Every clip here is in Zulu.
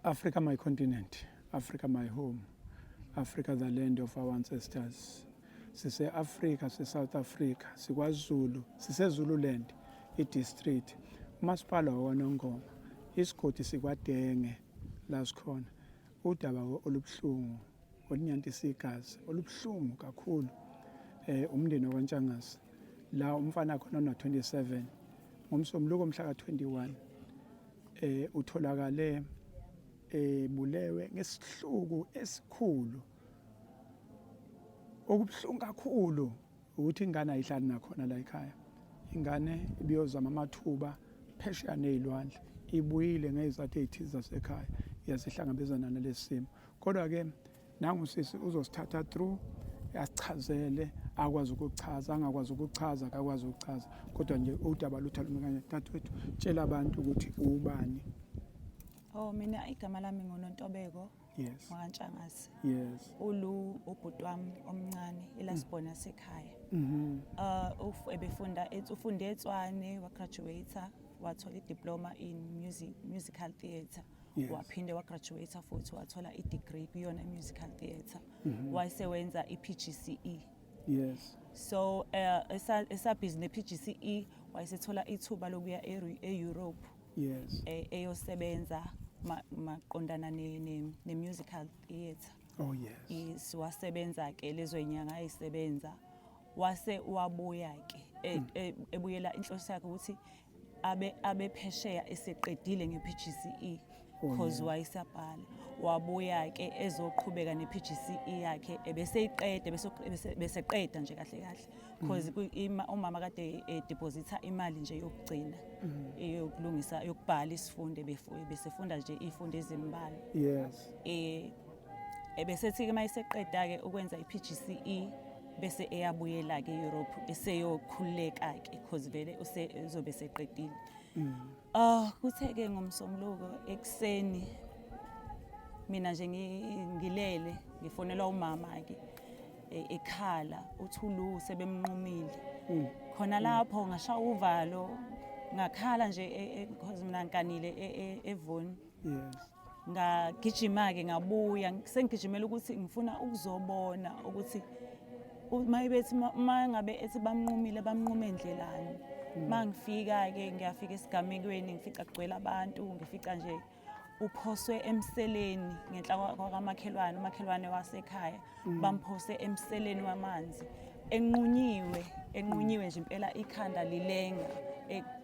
Africa my continent, Africa my home, Africa the land of our ancestors. Sise Africa, sise South Africa, sikwaZulu, sise Zululand, i-district, umasipala wakwaNongoma, isigodi sikwaDenge la sikhona. Udaba olubuhlungu olunyantisa igazi, olubuhlungu kakhulu umndeni wakwaNtshangase la umfana khona ona 27 ngoMsombuluko mhla ka-21 utholakale ebulewe ngesihluku esikhulu. Okubuhlungu kakhulu ukuthi ingane ayihlali nakhona la ekhaya. Ingane ibiyozama amathuba phesheya nezilwandle, ibuyile ngezizathu ezithize zasekhaya, yasihlangabezana nalesi simo. Kodwa-ke nangu sisi uzosithatha through, asichazele, akwazi ukuchaza, angakwazi ukuchaza, akakwazi ukuchaza. Kodwa nje udaba lutho alume kanje. Dadewethu, tshela abantu ukuthi ubani. Oh, mina igama lami nguNontobeko. Yes. WakaNtshangase. Yes. Ulu ubhuti wami omncane, i-last born yasekhaya. Ebefunda ufunde eTshwane, wa-graduate, wathola i-diploma in musical theatre. Waphinde wa-graduate futhi wathola i-degree kuyona i-musical theatre. Wayesewenza i-PGCE. So esabhizi ne-PGCE wayesethola ithuba lokuya e-Europe. Eyosebenza maqondana ne-musical theatre. Oh yes. Yes, wasebenza ke lezo inyanga ayisebenza. Wase wabuya ke ebuyela, inhloso yakhe ukuthi abe phesheya eseqedile nge-PGCE. Cause wayesabhala. Wabuya ke ezoqhubeka ne-PGCE yakhe, ebeseyiqeda, beseqeda nje kahle kahle. Cause umama kade deposita imali nje yokugcina, yokulungisa, yokubhala isifundo, besefunda nje izifundo ezimbalwa. Ebesethi ke mayiseqeda ke ukwenza i-PGCE, bese eyabuyela ke eEurope eseyokhululeka ke, cause vele uzobe seqedile. Kuthe ke ngoMsombuluko ekuseni mina nje ngilele, ngifonelwa umama ke ekhala uthi uLu sebemnqumile. Khona lapho ngashaya uvalo, ngakhala nje, because mina ngikanile eVoni. Ngagijima ke ngabuya, sengigijimela ukuthi ngifuna ukuzobona ukuthi mayibethi mangabe ethi bamnqumile, bamnqume endlelani. Mangifika ke, ngiyafika esigamekweni, ngifica kugcwele abantu, ngifica nje uphoswe emseleni ngenhla kwakamakhelwane, umakhelwane wasekhaya. Bamphose emseleni wamanzi enqunyiwe, enqunyiwe nje impela, ikhanda lilenga,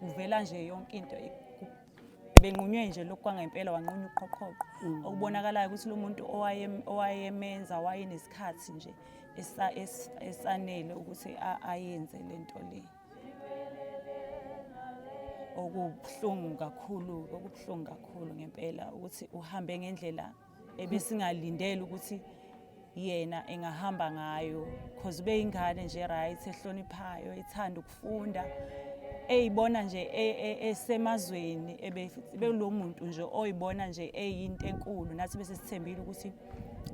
kuvela nje yonke into, benqunywe nje lokhu kwangempela, wanqunywa uqhoqhoqho. Okubonakalayo ukuthi lo muntu owayemenza wayenesikhathi nje esanele ukuthi ayenze lento le. Okubuhlungu kakhulu, okubuhlungu kakhulu ngempela ukuthi uhambe ngendlela ebesingalindele ukuthi yena engahamba ngayo, cause ubeyingane nje right, ehloniphayo, ethanda ukufunda, eyibona nje esemazweni, belo muntu nje oyibona nje eyinto enkulu. Nathi bese sithembile ukuthi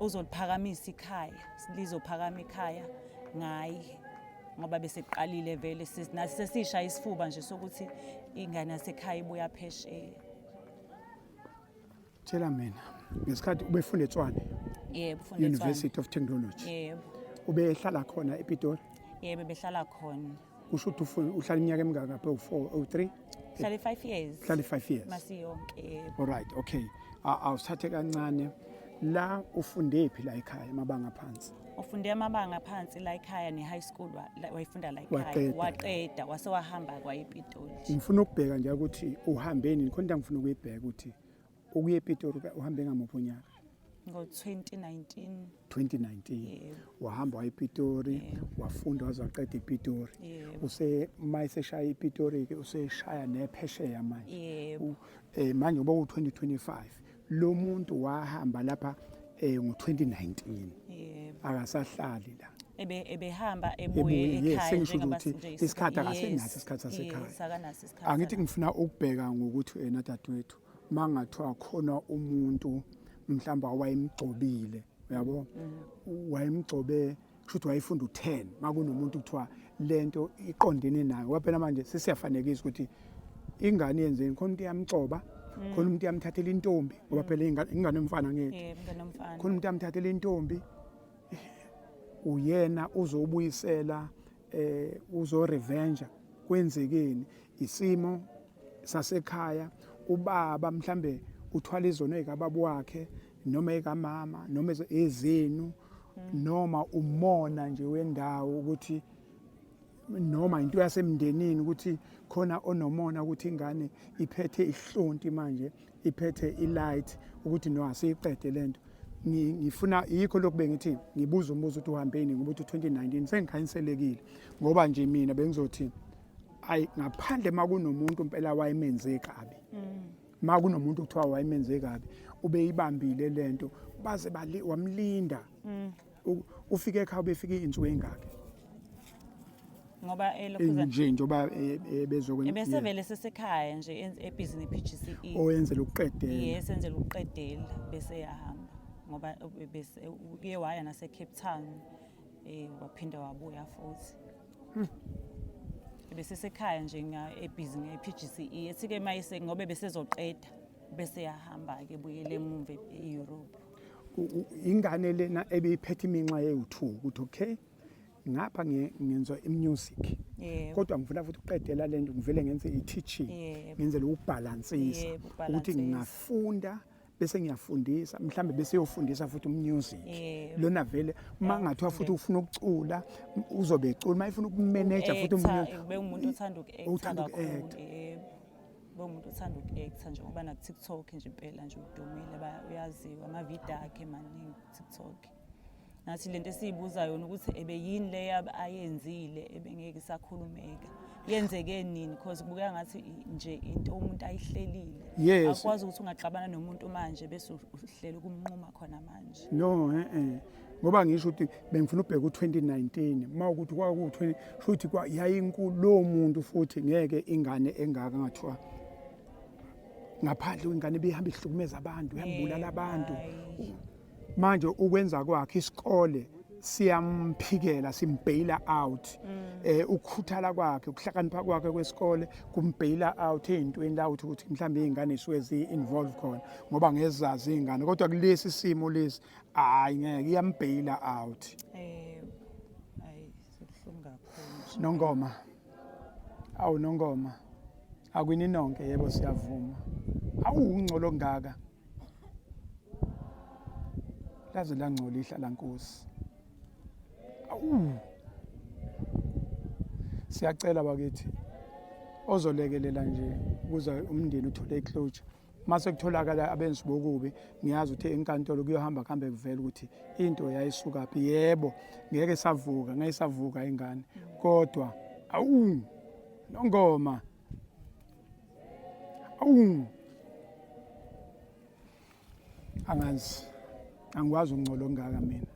uzoliphakamisa ikhaya, lizophakama ikhaya ngaye, ngoba bese kuqalile vele, nathi sesishaya isifuba nje sokuthi ingane yasekhaya ibuya phesheya. Tshela mina, ngesikhathi ubefunda eTshwane? Yebo, ufunda eTshwane. University of Technology. Yebo. Ubehlala khona ePitori? Yebo, behlala khona. Kusho ukuthi uhlala iminyaka emingaki apha, u-4, u-3? Uhlala i-5 years. Uhlala i-5 years. Masiyonke, yebo. All right, okay. Awusithathe kancane la, ufunde phi la ekhaya amabanga aphansi? Ufunde amabanga aphansi la ekhaya, ne-high school wayifunda la ekhaya. Waqeda. Waqeda, wase wahamba kwaya ePitoli. Ngifuna ukubheka nje ukuthi uhambe nini, khona into engifuna ukuyibheka ukuthi ukuya ePitori uhambe ngamuphi unyaka? Ngo-2019. 2019. Yebo. Wahamba waya ePitori, Yebo. wafunda waze waqeda ePitori. Yebo. Use mayeseshaya ePitori ke useshaya nephesheya manje. Yebo. Manje uba u2025, lo muntu wahamba lapha ngo2019. Yebo. Akasahlali la. Ebehamba ebuye Ebuye, yes, ekhaya sengisho njengoba ukuthi nje isikhathi akasenaso isikhathi sasekhaya. Yes, akanaso isikhathi. Angithi ngifuna ukubheka ngokuthi ena dadewethu, mangathiwa khona umuntu mhlawumbe awayemgcobile, uyabo, wayemgcobe, kusho ukuthi wayefunda u10, makunomuntu kuthiwa lento iqondene naye, ngoba phela manje sesiyafanekisa ukuthi ingane yenzeni, khona into iyamcoba. Khona umuntu yamthathela intombi ngoba phela ingane yomfana ngithi. Yebo, ingane yomfana. Khona umuntu yamthathela intombi uyena uzobuyisela uzo revenge kwenzekeni isimo sasekhaya ubaba mhlambe uthwala izono ezikababa wakhe noma ekamama noma ezenu noma umona nje wendawo ukuthi noma into yasemndenini ukuthi khona onomona ukuthi ingane iphethe ihlonti manje iphethe ilight ukuthi no asiyiqede lento. Ngifuna yikho lokhu bengithi ngibuza umbuzo ukuthi uhambeni ngoba uthi 2019 sengikhanyiselekile ngoba nje mina bengizothi ayi ngaphandle makunomuntu impela wayemenze kabi. Makunomuntu kuthiwa wayemenze kabi ubeyibambile lento baze wamlinda. Ufike ekhaya ubefike izinsuku ezingaki? Ngoba elokhuza nje njengoba bezokwenza ebese vele sesekhaya nje ebhizi ne-PGCE oyenzela ukuqedela. Yes, enzela ukuqedela bese yahamba ngoba bese uye waya nase Cape Town waphinda wabuya futhi. Bese sekhaya nje ebhizi nge-PGCE ethi ke mayise ngoba besezoqeda bese yahamba ke buyele emuva e-Europe. Ingane lena ebeyiphethe iminxa ewu2 ukuthi okay ngapha ngenza imusic kodwa ngifuna futhi ukuqedela lento ngivele ngenze i-teaching ngenzele ukubhalansisa ukuthi ngingafunda bese ngiyafundisa mhlambe bese yofundisa futhi umusic lona vele uma ngathiwa futhi ufuna ukucula uzobe ecula uma efuna ukumanage futhi ube umuntu othanda uku-acta kakhulu. Ube umuntu othanda uku-acta nje ngoba na TikTok nje impela nje udumile uyaziwa amavidiyo akhe maningi ku-TikTok. Nathi lento esiyibuza yona ukuthi ebeyini le ayenzile ebengeke isakhulumeka. Yenzeke nini because kubukeka ngathi nje into umuntu ayihlelile. Akwazi ukuthi ungaxabana nomuntu manje bese uhlela ukumnquma khona manje. No ngoba ngisho ukuthi bengifuna ubheka u2019 uma ukuthi kwaku20 futhi yayinkulu lo muntu futhi ngeke ingane engaka ngathiwa ngaphandle ingane ibihamba ihlukumeza abantu ihambulala abantu. Manje ukwenza kwakhe isikole siyamphikela simbhayila out. Ukukhuthala kwakhe ukuhlakanipha kwakhe kwesikole kumbhayila out ezintweni la ukuthi mhlambe izingane zisuke zi-involve khona ngoba ngezazi izingane kodwa kulesi simo lesi hayi ngeke iyambhayila out. Hayi sekuhlungu kakhulu. Nongoma. Awu Nongoma. Akwini nonke yebo siyavuma. Awu ungcolo ngaka. Laze langcola ihlala Nkosi. Awu. Siyacela bakithi ozolekelela nje ukuze umndeni uthole iclosure. Mase kutholakala abenzi bokubi ngiyazi ukuthi enkantolo kuyohamba kuhambe kuvela ukuthi into yayisuka phi. Yebo ngeke savuka ngeke savuka ingane kodwa awu Nongoma awu angazi angikwazi ukungcola okungaka mina.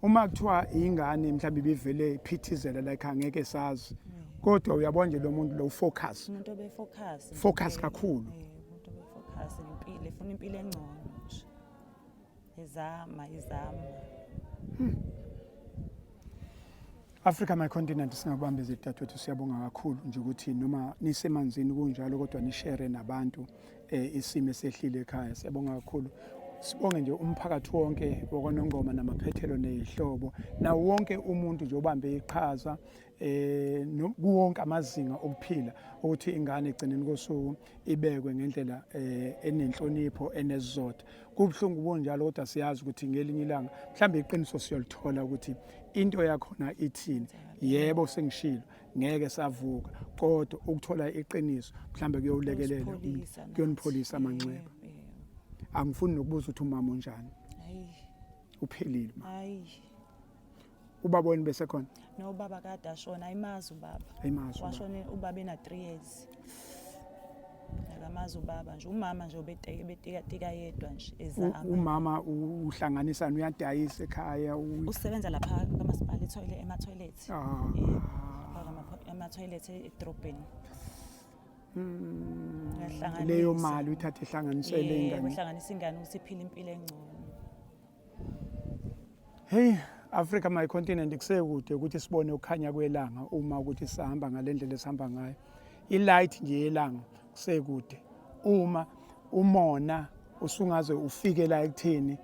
Uma kuthiwa ingane mhlawumbe ibivele iphithizela like angeke sazi kodwa uyabona nje lo muntu lo focus umuntu obefocus focus kakhulu umuntu obefocus ngempilo efuna impilo engcono nje izama. Africa My Continent singakubamba izidadewethu siyabonga kakhulu nje ukuthi noma nisemanzini kunjalo kodwa nishare nabantu isimo esehlile ekhaya. Siyabonga kakhulu. Sibonge nje umphakathi wonke wakwaNongoma namaphethelo nezihlobo nawo wonke umuntu nje obambe iqhaza kuwonke amazinga okuphila ukuthi ingane egcineni kosuku ibekwe ngendlela enenhlonipho enesizotha. Kubuhlungu kunjalo kodwa siyazi ukuthi ngelinye ilanga mhlambe iqiniso siyolithola ukuthi into yakhona ithini. Yebo sengishilo ngeke savuka kodwa ukuthola iqiniso mhlambe kuyowulekelela kuyonipholisa amanxeba. Angifuni nokubuza ukuthi umama unjani. Uphelile ma. Ubaba wena bese khona? No baba kade ashona ayimazi ubaba. Ayimazi. Washona ubaba ena 3 years. Akamazi ubaba nje umama nje ubetika tika yedwa nje ezama. Umama uhlanganisa uyadayisa ekhaya usebenza lapha kamasipala etoilet ema toilet. Ema toilet edrobheni. Uyahlanganisa. Leyo mali uyithatha ihlanganisele ingane. Uhlanganisa ingane ukuthi iphile impilo engcono. Hey Africa My Continent kusekude ukuthi sibone ukukhanya kwelanga uma ukuthi sihamba ngalendlela esihamba ngayo. I-light nje yelanga kusekude. Uma umona usungaze ufike la ekutheni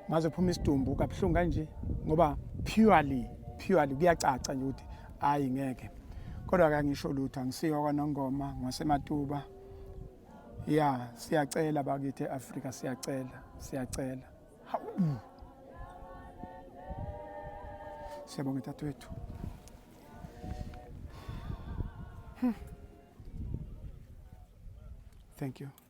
ngaze phuma isidumbu kabuhlungu kanje, ngoba purely purely kuyacaca nje ukuthi hayi ngeke. Kodwa ke angisho lutho, angisiko kwaNongoma, ngaseMatuba. Ya, siyacela bakithi eAfrika, siyacela, siyacela. Hawu. Siyabonga dadewethu. Thank you.